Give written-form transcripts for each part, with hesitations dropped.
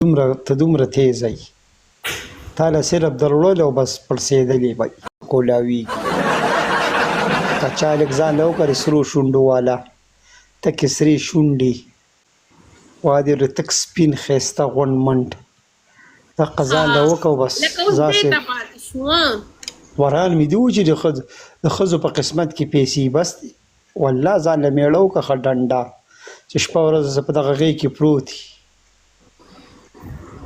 دومره ته دومره تیزه یی تاله صرف دروړل او بس پړسیدلی به کولاویږي که چا لږ ځان له وکړي سرو شونډو والا تکې سرې شونډې وا دې له تک سپین ښایسته غونډ منډ دقه ځان له وکړه او بس لکه اوس ځا دې صرف ته پاتې شو. وران مې دي و چې د ښځو په قسمت کې پیسې بس دي والله ځان له میړه وکړه ښه ډنډه چې شپه ورځ په دغه غیږ کې پروت وي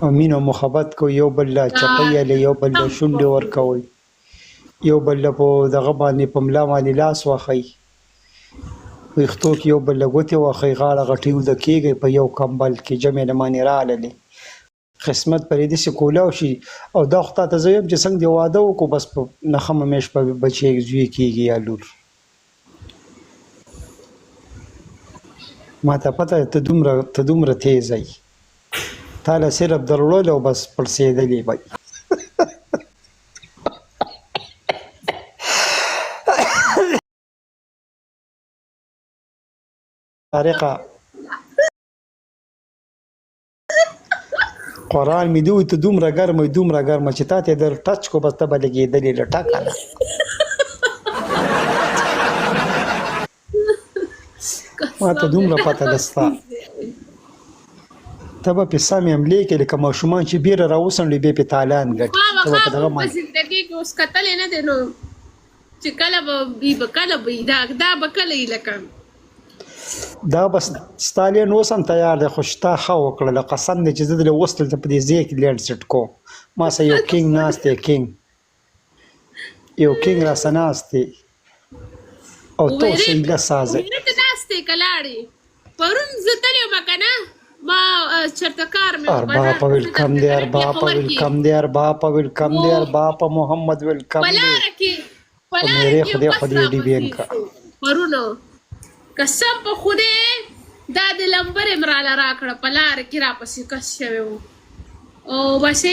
او مینه او محبت کوي یو بل له چپۍ له یو بل له شونډې ورکوي یو بل له په دغه باندې په ملا باندې لاس وخی ویښتو کې یو بل له ګوتې وخی غاړه غټي وده کېږي په یو کمبل کې جمع له مانې راللې قسمت پرې داسې کولاو شي او دا خو تاته زه وایم چې څنګه دې واده وکړو بس په نخمه میاشت به بچی زوی کېږي یا لور. ماته پته ده ته دومره ته دومره تیزه یی تاله صرف دروړل او بس پړسیدلی به یی. طارقه قرآن مې دی وي ته دومره ګرمه دومره ګرمه چې تا ته در ټچ کو بس ته به لګېدلې له ټکه نه. ما ته دومره پته ده ستا ته به پې سمې حملې کوې لکه ماشومان چې بیره راوڅنډي بیا پې تالان ګټي ته به په دغه باندې زندګۍ کې اوس کتلی نه دی نو چې کله به وي به کله به دا دا به کله یې لکه دا بس ستا لین اوس هم تیار دی خو شتا ښه وکړله قسم دی چې زه دلې اوس دلته په دې ځای کې لینډ سیټ کوم ما سره یو کینګ ناست دی کینګ یو کینګ راسره ناست دی او ته اوس ایله سازه ویره ته ناست دی که لاړې پرون زه تللی وم که نه ما چېرته کار مې ارباب ویلکم دی ارباب ویلکم دی ارباب ویلکم دی ارباب محمد ویلکم دی لاره کې په میرې خدای خو دې ډي بین کا پرون قسم په خدای دا د لمبر یې راله راکړه په لاره کې راپسې کس شوی و او بس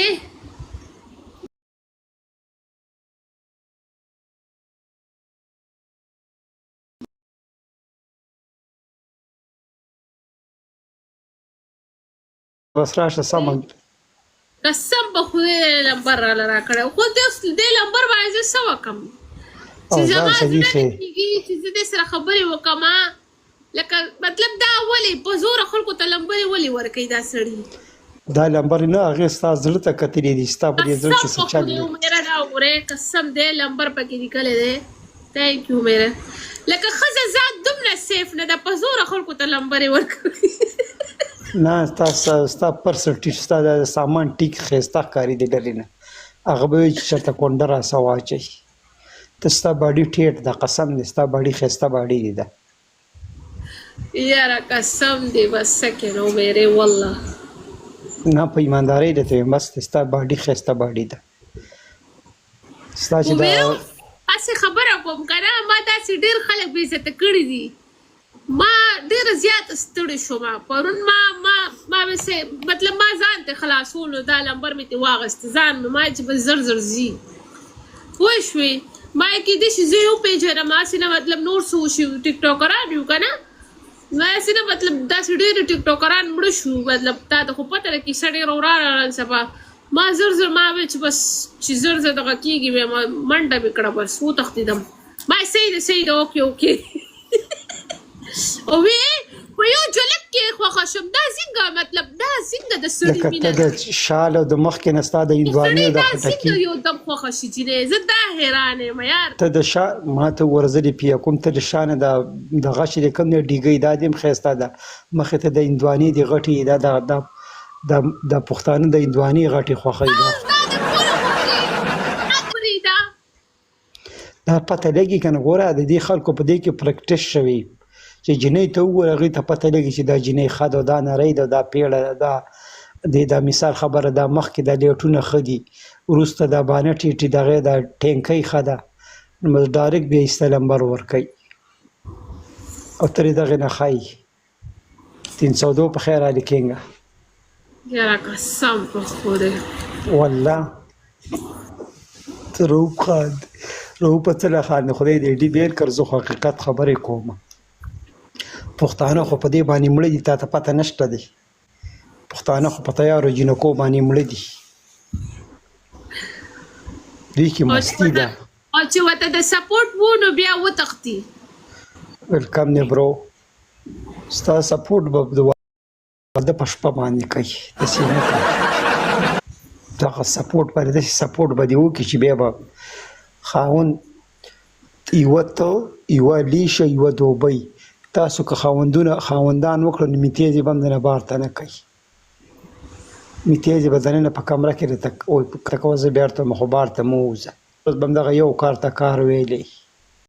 بس راشه سمه قسم په خدای لمبر راله راکړی خو دې دې لمبر باندې زه څه وکم چې زما زړه نه کېږي چې زه دې سره خبرې وکم لکه مطلب دا ولې په زوره خلکو ته لمبرې ولې ورکوي دا سړي دا لمبر نه هغې ستا زړه ته کتلي دي ستا په دې زړه کې څه چل دی عمیره دا وګوره قسم دی لمبر پکې لیکلی دی ثانک یو عمیره لکه ښځه ذات دومره سیف نه ده په زوره خلکو ته لمبرې ورکوي نه ستا ستا پرس ټیټ ستا د سامان ټیک ښایسته ښکاري د لرې نه هغه به وایي چې چېرته کونډه راسه واچوي ته ستا باډي ټیټ ده قسم دی ستا باډي ښایسته باډي دې ده یاره قسم دی بس سکه نو میرې والله. نه په ایماندارۍ درته وایم بس دی ستا باډي ښایسته باډي ده ستا چې دا هسې خبره کوم که نه ما داسې ډېر خلک بې عزته کړي دي ما ډېره زیاته ستړې شوم پرون ما ما ما وسه مطلب ما ځان ته خلاصولو دا لمبر مې ته واغست ځان مې ما چې بس زر زر ځي پوه شوې ما یې کېدای شي زه یې وپېژنم هسې نه مطلب نور څه وشي ټیک ټاکران یو که نه ما هسې نه مطلب داسې ډېر ټیک ټاکران مړه شو مطلب تا ته خو پته ده کیسه ډېره ورانه نن سبا ما زر زر ما ویل چې بس چې زر زر دغه کېږي بیا ما منډه مې کړه بس وتښتېدم ما یې صحیح ده صحیح ده اوکې اوکې او وی په یو جلک کې خوښه شوم دا څنګه مطلب دا څنګه د سړي لکه مینه ته د شال او د مخکې نه ستا د هندوانې او د دا خټکي څنګه یو دم خوښه شي جینۍ زه دا حیران یم یار ته د شا ما ته وګوره زه دې پیه کوم ته د شا نه د دغه چې د کوم دی ډیګۍ دا دې هم ښایسته ده مخې ته د هندوانې دې غټې دا د دا د د پښتانه د هندوانې غټې خوښوي دا دا د ټولو خوښي دا دا پته لګي کنه ګوره د دې خلکو په دې کې پریکټس شوی چې جنۍ ته وګوره هغې ته پته لګي چې دا جنۍ ښه ده دا نرۍ ده دا پیړه ده دا د دا مثال خبره دا مخکې دا لیټونه ښه دي وروسته دا بانه ټیټي دغه دا ټینکۍ ښه ده نو بس ډایرکټ بیا ایسته لمبر ورکوي او ترې دغې نه ښایي 302 په خیر علي کینګه. یاره قسم په خدای. والله ته رؤف خان رؤف څه له خان خدای دې ډي بیر کړ زه خو حقیقت خبرې کوم پښتانه خو په دې باندې مړه دي تا ته پته نشته دی. پښتانه خو په تیارو جینکو باندې مړه دي. دوی کې مستی ده. او چې ورته د سپورټ وو نو بیا وتښتي. ویلکم دی برو. ستا سپورټ به د واده په شپه باندې کوي، داسې نه کوي. دغه سپورټ باندې داسې سپورټ به دې وکړي چې بیا به خاوند یوه ته، یوه لیشه، یوه دوبۍ. تاسو که خاوندونه خاوندان وکړه نو میتیازې به هم درنه بار ته نه کوي. میتیازې به دننه په کمره کې درته وایي ته کوه زه بیرته ځم خو بار ته مه وځه. اوس به همدغه یو کار ته کار ویلی.